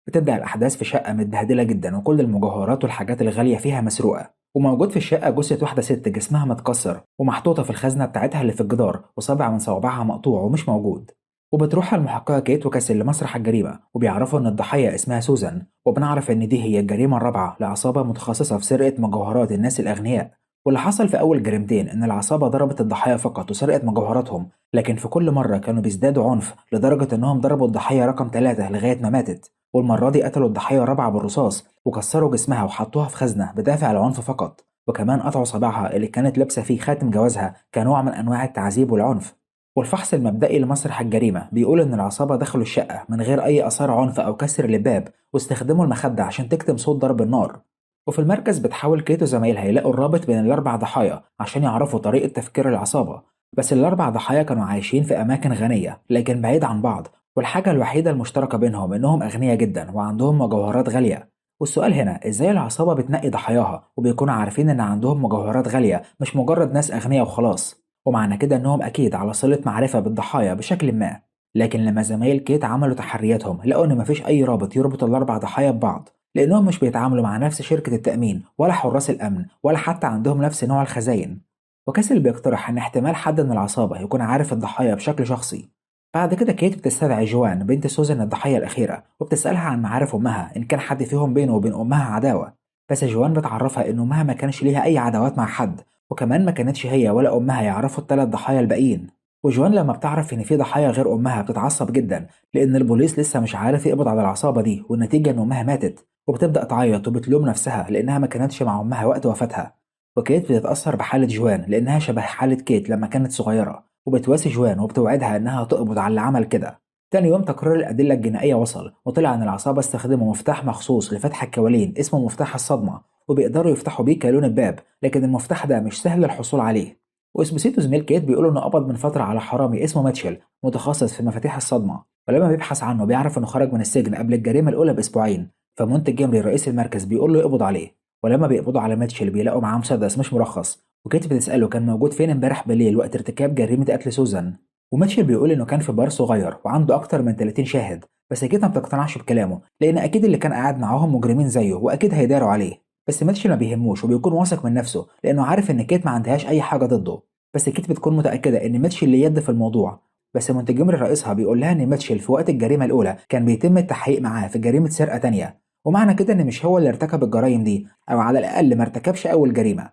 بتبدأ الأحداث في شقة متبهدلة جدا وكل المجوهرات والحاجات الغالية فيها مسروقة، وموجود في الشقة جثة واحدة ست جسمها متكسر ومحطوطة في الخزنة بتاعتها اللي في الجدار، وصابع من صوابعها مقطوع ومش موجود. وبتروح المحققة كيت وكاسل لمسرح الجريمة وبيعرفوا إن الضحية اسمها سوزان، وبنعرف إن دي هي الجريمة الرابعة لعصابة متخصصة في سرقة مجوهرات الناس الأغنياء. واللي حصل في أول جريمتين إن العصابة ضربت الضحايا فقط وسرقت مجوهراتهم، لكن في كل مرة كانوا بيزدادوا عنف لدرجة إنهم ضربوا الضحية رقم 3 لغاية ما ماتت، والمرة دي قتلوا الضحية الرابعة بالرصاص وكسروا جسمها وحطوها في خزنة بدافع العنف فقط، وكمان قطعوا صباعها اللي كانت لابسة فيه خاتم جوازها كنوع من أنواع التعذيب والعنف. والفحص المبدئي لمسرح الجريمة بيقول إن العصابة دخلوا الشقة من غير أي آثار عنف أو كسر للباب، واستخدموا المخدة عشان تكتم صوت ضرب النار. وفي المركز بتحاول كيت وزمايلها يلاقوا الرابط بين الأربع ضحايا عشان يعرفوا طريقة تفكير العصابة، بس الأربع ضحايا كانوا عايشين في أماكن غنية لكن بعيد عن بعض، والحاجة الوحيدة المشتركة بينهم إنهم أغنياء جدا وعندهم مجوهرات غالية. والسؤال هنا إزاي العصابة بتنقي ضحاياها وبيكونوا عارفين إن عندهم مجوهرات غالية مش مجرد ناس أغنياء وخلاص، ومعنى كده إنهم أكيد على صلة معرفة بالضحايا بشكل ما. لكن لما زمايل كيت عملوا تحرياتهم لقوا إن مفيش أي رابط يربط الأربع ضحايا ببعض، لأنهم مش بيتعاملوا مع نفس شركة التأمين ولا حراس الأمن ولا حتى عندهم نفس نوع الخزاين. وكاسل بيقترح إن احتمال حد من العصابة يكون عارف الضحايا بشكل شخصي. بعد كده كيت بتستدعي جوان بنت سوزان الضحية الأخيرة وبتسألها عن معارف أمها إن كان حد فيهم بينه وبين أمها عداوة، بس جوان بتعرفها إن أمها ما كانش ليها أي عداوات مع حد، وكمان ما كانتش هي ولا أمها يعرفوا الثلاث ضحايا الباقيين. وجوان لما بتعرف إن في ضحايا غير أمها بتتعصب جدا لأن البوليس لسه مش عارف يقبض على العصابة دي، والنتيجة إن أمها ماتت، وبتبدأ تعيط وبتلوم نفسها لأنها ما كانتش مع أمها وقت وفاتها. وكيت بتتأثر بحالة جوان لأنها شبه حالة كيت لما كانت صغيرة، وبتواسي جوان وبتوعدها إنها تقبض على اللي عمل كده. تاني يوم تقرير الأدلة الجنائية وصل، وطلع إن العصابة استخدموا مفتاح مخصوص لفتح الكوالين اسمه مفتاح الصدمة، وبيقدروا يفتحوا بيه كالون الباب، لكن المفتاح ده مش سهل الحصول عليه. واسبوسيتو زميل كيت بيقولوا إنه قبض من فترة على حرامي اسمه ميتشل متخصص في مفاتيح الصدمة، ولما بيبحث عنه بيعرف إنه خرج من السجن قبل الجريمة الأولى بأسبوعين، فمونتجمري رئيس المركز بيقول له يقبض عليه. ولما بيقبضوا على ميتشل بيلاقوا معاه مسدس مش مرخص، وكيت بتسأله كان موجود فين امبارح بالليل وقت ارتكاب جريمة قتل سوزان، وميتشل بيقول إنه كان في بار صغير وعنده أكتر من 30 شاهد، بس كيت ما بتقتنعش بكلامه لأن أكيد اللي كان قاعد معاهم مجرمين زيه وأكيد هيداروا عليه. بس ميتشل ما بيهموش وبيكون واثق من نفسه لأنه عارف إن كيت ما عندهاش أي حاجة ضده، بس كيت بتكون متأكدة إن ميتشل ليه يد في الموضوع. بس مونتجمري رئيسها بيقول لها إن ميتشل في وقت الجريمة الأولى كان بيتم التحقيق معاه في جريمة سرقة تانية، ومعنى كده إن مش هو اللي ارتكب الجرايم دي، أو على الأقل ما ارتكبش أول جريمة.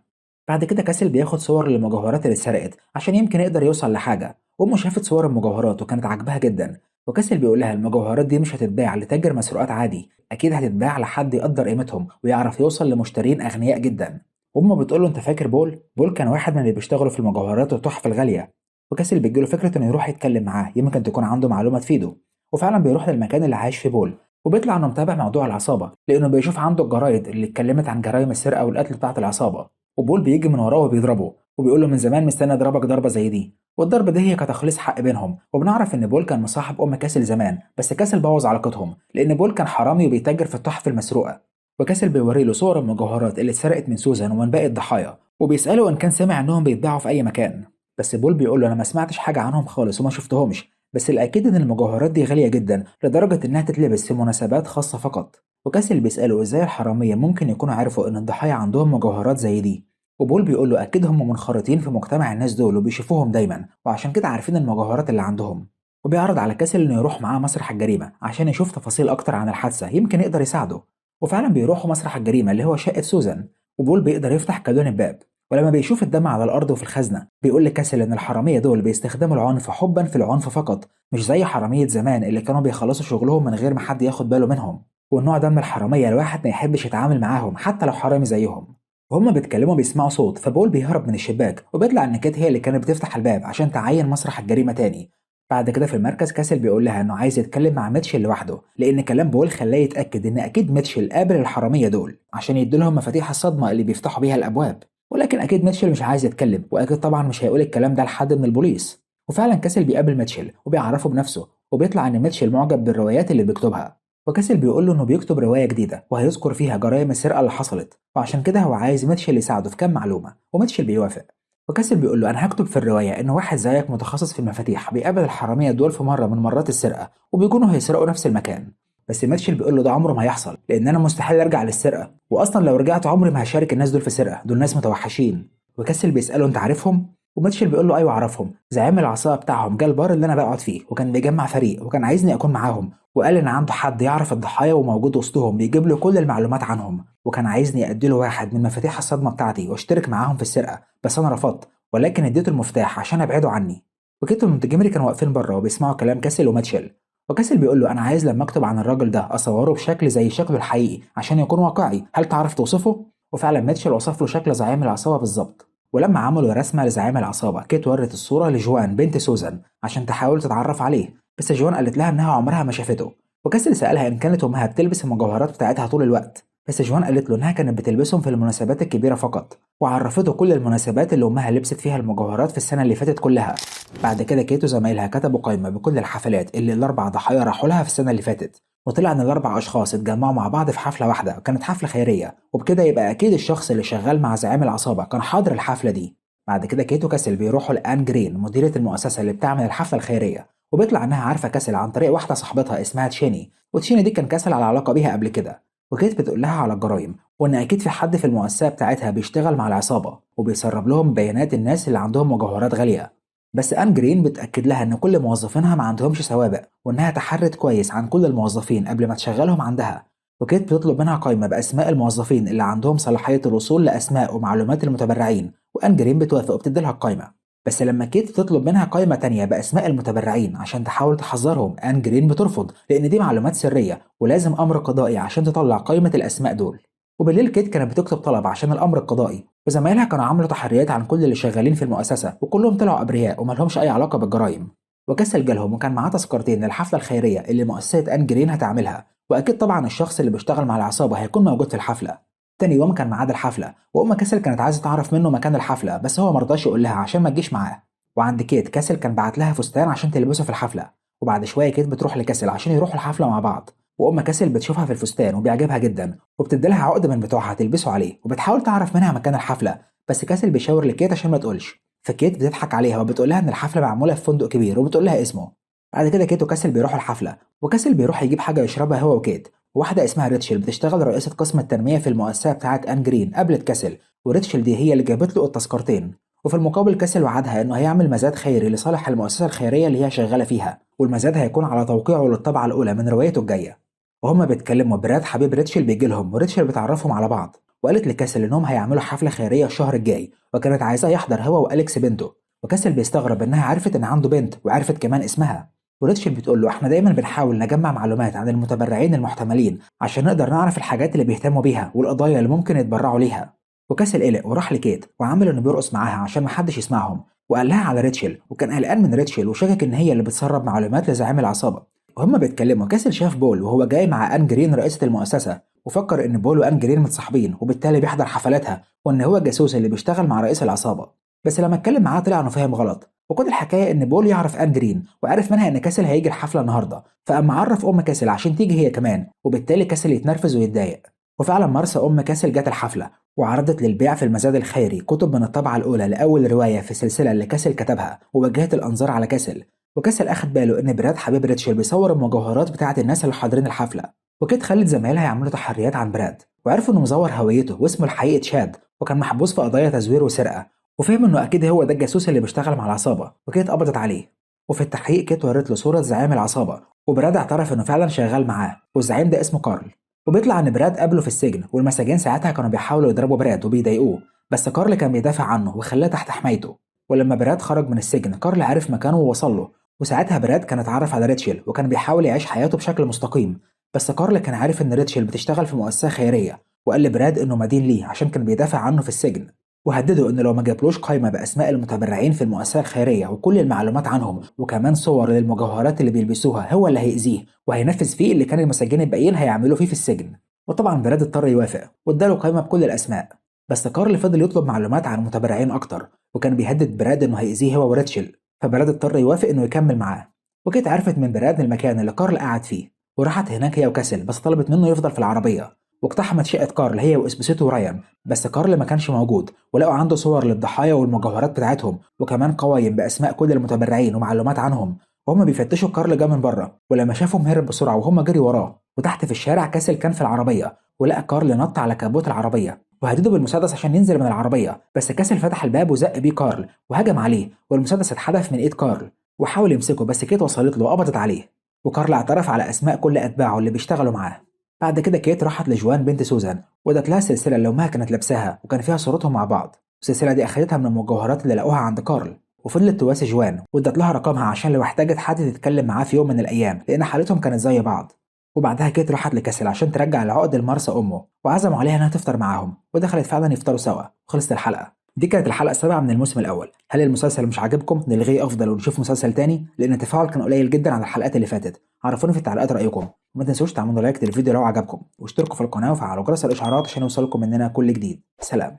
بعد كده كاسل بياخد صور للمجوهرات اللي اتسرقت عشان يمكن يقدر يوصل لحاجة، وأمه شافت صور المجوهرات وكانت عاجباها جدا، وكاسل بيقول لها المجوهرات دي مش هتتباع لتاجر مسروقات عادي، أكيد هتتباع لحد يقدر قيمتهم ويعرف يوصل لمشترين أغنياء جدا. وأمه بتقول له أنت فاكر بول؟ بول كان واحد من اللي بيشتغلوا في المجوهرات والتحف الغالية. وكاسل بيجيله فكرة إنه يروح يتكلم معاه يمكن تكون عنده معلومة تفيده، وفعلا بيروح للمكان اللي عايش فيه بول، وبيطلع إنه متابع موضوع العصابة لأنه بيشوف عنده الجرايد اللي اتكلمت عن جرائم السرقة والقتل بتاعة العصابة. وبول بيجي من وراه وبيضربه وبيقول له من زمان مستني اضربك ضربة زي دي، والضرب ده هي كتخليص حق بينهم. وبنعرف ان بول كان مصاحب ام كاسل زمان، بس كاسل بوظ علاقتهم لان بول كان حرامي وبيتاجر في التحف المسروقه. وكاسل بيوري له صور المجوهرات اللي اتسرقت من سوزان ومن باقي الضحايا، وبيساله ان كان سمع انهم بيتباعوا في اي مكان، بس بول بيقول له انا ما سمعتش حاجه عنهم خالص وما شفتهمش، بس الاكيد ان المجوهرات دي غاليه جدا لدرجه انها تتلبس في مناسبات خاصه فقط. وكاسل بيساله ازاي الحراميه ممكن يكونوا عرفوا ان الضحايا عندهم مجوهرات زي دي، وبول بيقول له اكيد هم منخرطين في مجتمع الناس دول وبيشوفوهم دايما وعشان كده عارفين المجوهرات اللي عندهم. وبيعرض على كاسل انه يروح معاه مسرح الجريمه عشان يشوف تفاصيل اكتر عن الحادثه يمكن يقدر يساعده. وفعلا بيروحوا مسرح الجريمه اللي هو شقه سوزان، وبول بيقدر يفتح كالون الباب، ولما بيشوف الدم على الارض وفي الخزنه بيقول لكاسل ان الحراميه دول بيستخدموا العنف حبا في العنف فقط، مش زي حراميه زمان اللي كانوا بيخلصوا شغلهم من غير ما حد ياخد باله منهم، والنوع ده من الحراميه الواحد ما يحبش يتعامل معاهم حتى لو حرامي زيهم. وهما بيتكلموا بيسمعوا صوت، فبول بيهرب من الشباك وبيطلع ان كيت هي اللي كانت بتفتح الباب عشان تعين مسرح الجريمه تاني. بعد كده في المركز كاسل بيقول لها انه عايز يتكلم مع ميتشل لوحده لان كلام بول خلاه يتاكد ان اكيد ميتشل قابل الحراميه دول عشان يديلهم مفاتيح الصدمه اللي بيفتحوا بيها الابواب، ولكن اكيد ميتشل مش عايز يتكلم واكيد طبعا مش هيقول الكلام ده لحد من البوليس. وفعلا كاسل بيقابل ميتشل وبيعرفه بنفسه، وبيطلع ان ميتشل معجب بالروايات اللي بيكتبها. وكاسل بيقول له انه بيكتب روايه جديده وهيذكر فيها جرائم السرقه اللي حصلت، وعشان كده هو عايز ميتشل يساعده في كام معلومه، وميتشل بيوافق. وكاسل بيقول له انا هكتب في الروايه ان واحد زيك متخصص في المفاتيح بيقابل الحراميه دول في مره من مرات السرقه وبيكونوا هيسرقوا نفس المكان، بس ميتشل بيقول له ده عمره ما هيحصل، لان انا مستحيل ارجع للسرقه، واصلا لو رجعت عمري ما هشارك الناس دول في سرقه، دول ناس متوحشين. وكاسل بيساله انت عارفهم؟ وميتشل بيقول له ايوه اعرفهم، زعيم العصابة بتاعهم جه البار اللي انا بقعد فيه وكان بيجمع فريق وكان عايزني اكون معاهم، وقال ان عنده حد يعرف الضحايا وموجود وسطهم بيجيب له كل المعلومات عنهم، وكان عايزني ادي له واحد من مفاتيح الصدمة بتاعتي واشترك معاهم في السرقة، بس انا رفضت، ولكن اديته المفتاح عشان ابعده عني. وكيت ومونتجمري كانوا واقفين بره وبيسمعوا كلام كاسل وميتشل، وكاسل بيقول له انا عايز لما اكتب عن الراجل ده اصوره بشكل زي شكله الحقيقي عشان يكون واقعي، هل تعرف توصفه؟ وفعلا ميتشل وصف له شكل زعيم العصابة بالظبط. ولما عملوا رسمه لزعيم العصابة، كيت ورت الصورة لجوان بنت سوزان عشان تحاول تتعرف عليه، بس جوان قالت لها انها عمرها ما شافته. وكاسل سالها ان كانت امها بتلبس المجوهرات بتاعتها طول الوقت، بس جوان قالت له انها كانت بتلبسهم في المناسبات الكبيرة فقط، وعرفته كل المناسبات اللي امها لبست فيها المجوهرات في السنة اللي فاتت كلها. بعد كده كيت وزمايلها كتبوا قائمة بكل الحفلات اللي الاربع ضحايا راحوا لها في السنة اللي فاتت، وطلع ان الاربع اشخاص اتجمعوا مع بعض في حفلة واحدة كانت حفلة خيرية، وبكده يبقى اكيد الشخص اللي شغال مع زعيم العصابة كان حاضر الحفلة دي. بعد كده كيت وكاسل بيروحوا لان جرين مديره المؤسسة اللي بتعمل الحفلة الخيرية، وبيطلع انها عارفه كاسل عن طريق واحدة صاحبتها اسمها تشيني، وتشيني دي كان كاسل على علاقة بيها قبل كده. وكيت بتقول لها على الجرايم وان اكيد في حد في المؤسسة بتاعتها بيشتغل مع العصابة وبيسرب لهم بيانات الناس اللي عندهم مجوهرات غالية. بس ان جرين بتاكد لها ان كل موظفينها ما عندهمش سوابق، وانها تحرت كويس عن كل الموظفين قبل ما تشغلهم عندها. وكيت بتطلب منها قائمة باسماء الموظفين اللي عندهم صلاحية الوصول لاسماء ومعلومات المتبرعين، وان جرين بتوافق وبتدي لها القائمة. بس لما كيت بتطلب منها قائمة تانية بأسماء المتبرعين عشان تحاول تحذرهم، آن جرين بترفض لأن دي معلومات سرية ولازم أمر قضائي عشان تطلع قائمة الأسماء دول. وبالليل كيت كانت بتكتب طلب عشان الأمر القضائي، وزمايلها كانوا عملوا تحريات عن كل اللي شغالين في المؤسسة وكلهم طلعوا أبرياء ومالهمش أي علاقة بالجرايم. وكسل جالهم وكان معاه تذكرتين للحفلة الخيرية اللي مؤسسة آن جرين هتعملها، وأكيد طبعا الشخص اللي بيشتغل مع العصابة هيكون موجود في الحفلة. تاني يوم كان ميعاد الحفلة، وأم كاسل كانت عايزة تعرف منه مكان الحفلة، بس هو مرضاش يقول لها عشان ما تجيش معاه. وعند كيت كاسل كان بعت لها فستان عشان تلبسه في الحفلة، وبعد شوية كيت بتروح لكاسل عشان يروحوا الحفلة مع بعض، وأم كاسل بتشوفها في الفستان وبيعجبها جدا وبتدي لها عقد من بتوعها تلبسه عليه، وبتحاول تعرف منها مكان الحفلة، بس كاسل بيشاور لكيت عشان ما تقولش. فكيت بتضحك عليها وبتقول لها إن الحفلة معمولة في فندق كبير وبتقول لها اسمه. بعد كده كيت وكاسل بيروحوا الحفلة، وكاسل بيروح يجيب حاجة يشربها هو وكيت. واحدة اسمها ريتشل بتشتغل رئيسة قسم التنمية في المؤسسة بتاعة آن جرين قابلت كاسل، وريتشل دي هي اللي جابت له التذكرتين. وفي المقابل كاسل وعدها انه هيعمل مزاد خيري لصالح المؤسسة الخيرية اللي هي شغالة فيها، والمزاد هيكون على توقيعه للطبعة الأولى من روايته الجاية. وهما بيتكلموا براد حبيب ريتشل بيجي لهم، وريتشل بتعرفهم على بعض، وقالت لكاسل انهم هيعملوا حفلة خيرية الشهر الجاي، وكانت عايزاه يحضر هو وأليكس بنته. وكاسل بيستغرب انها عرفت ان عنده بنت وعرفت كمان اسمها. وريتشل بتقول له احنا دايما بنحاول نجمع معلومات عن المتبرعين المحتملين عشان نقدر نعرف الحاجات اللي بيهتموا بيها والقضايا اللي ممكن يتبرعوا ليها. وكاسل قلق وراح لكيت وعمل انه بيرقص معاها عشان محدش يسمعهم، وقال لها على ريتشل، وكان قلقان من ريتشل وشكك ان هي اللي بتسرب معلومات لزعيم العصابة. وهما بيتكلموا كاسل شاف بول وهو جاي مع ان جرين رئيسه المؤسسة، وفكر ان بول وان جرين متصاحبين وبالتالي بيحضر حفلاتها وان هو الجاسوس اللي بيشتغل مع رئيس العصابة. بس لما اتكلم معاه طلع انه فاهم غلط، وكل الحكاية ان بول يعرف ان جرين وعرف منها ان كاسل هيجي الحفلة النهارده، فقام عرف ام كاسل عشان تيجي هي كمان، وبالتالي كاسل يتنرفز ويتضايق. وفعلا مارسا ام كاسل جت الحفلة وعرضت للبيع في المزاد الخيري كتب من الطبعة الاولى لاول رواية في السلسلة اللي كاسل كتبها، ووجهت الانظار على كاسل. وكاسل اخد باله ان براد حبيب ريتشل بيصور المجوهرات بتاعه الناس اللي حاضرين الحفلة، وكيت خلت زمايلها يعملوا تحريات عن براد، وعرفوا انه مزور هويته واسمه الحقيقي تشاد، وكان محبوس في قضايا تزوير وسرقة، وفهم انه اكيد هو ده الجاسوس اللي بيشتغل مع العصابة، وكيت قبضت عليه. وفي التحقيق كيت ورت له صوره زعيم العصابة، وبراد اعترف انه فعلا شغال معاه، والزعيم ده اسمه كارل. وبيطلع ان براد قابله في السجن، والمساجين ساعتها كانوا بيحاولوا يضربوا براد وبيضايقوه، بس كارل كان بيدافع عنه وخلاه تحت حمايته. ولما براد خرج من السجن كارل عرف مكانه ووصل له، وساعتها براد كان اتعرف على ريتشل وكان بيحاول يعيش حياته بشكل مستقيم، بس كارل كان عارف ان ريتشل بتشتغل في مؤسسة خيرية، وقال لبراد انه مدين ليه عشان كان بيدافع عنه في السجن، وهدده انه لو ما جابلوش قائمة باسماء المتبرعين في المؤسسة الخيرية وكل المعلومات عنهم وكمان صور للمجوهرات اللي بيلبسوها هو اللي هيأذيه وهينفذ فيه اللي كان المساجين الباقيين هيعملوه فيه في السجن. وطبعا براد اضطر يوافق واداله قائمة بكل الاسماء، بس كارل فضل يطلب معلومات عن المتبرعين اكتر، وكان بيهدد براد انه هيأذيه هو وريتشل، فبراد اضطر يوافق انه يكمل معاه. وكيت عرفت من براد المكان اللي كارل قعد فيه، وراحت هناك هي وكاسل، بس طلبت منه يفضل في العربية. واقتحمت شقة كارل هي واسبوسيتو ورايان، بس كارل ما كانش موجود، ولقوا عنده صور للضحايا والمجوهرات بتاعتهم وكمان قوايم بأسماء كل المتبرعين ومعلومات عنهم. وهم بيفتشوا كارل جه من بره، ولما شافهم هرب بسرعة وهم جري وراه. وتحت في الشارع كاسل كان في العربية ولقى كارل نط على كابوت العربية وهدده بالمسدس عشان ينزل من العربية، بس كاسل فتح الباب وزق بيه كارل وهجم عليه، والمسدس اتحدف من ايد كارل وحاول يمسكه بس كيت وصلت له وقبضت عليه، وكارل اعترف على اسماء كل اتباعه اللي بيشتغلوا معاه. بعد كده كيت راحت لجوان بنت سوزان وادت لها السلسلة اللي امها كانت لابساها وكان فيها صورتهم مع بعض، السلسلة دي اخدتها من المجوهرات اللي لقوها عند كارل، وفضلت تواسي جوان وادت لها رقمها عشان لو احتاجت حد تتكلم معاه في يوم من الايام لان حالتهم كانت زي بعض. وبعدها كيت راحت لكاسل عشان ترجع العقد لمارسا امه، وعزموا عليها انها تفطر معاهم، ودخلت فعلا يفطروا سوا. وخلصت الحلقة. دي كانت الحلقة السابعة من الموسم الاول. هل المسلسل مش عاجبكم؟ نلغيه افضل ونشوف مسلسل تاني؟ لان التفاعل كان قليل جدا على الحلقات اللي فاتت. عرفوني في التعليقات رايكم، وما تنسوش تعملوا like للفيديو لو عجبكم، واشتركوا في القناة وفعلوا جرس الاشعارات عشان يوصلكم مننا كل جديد. سلام.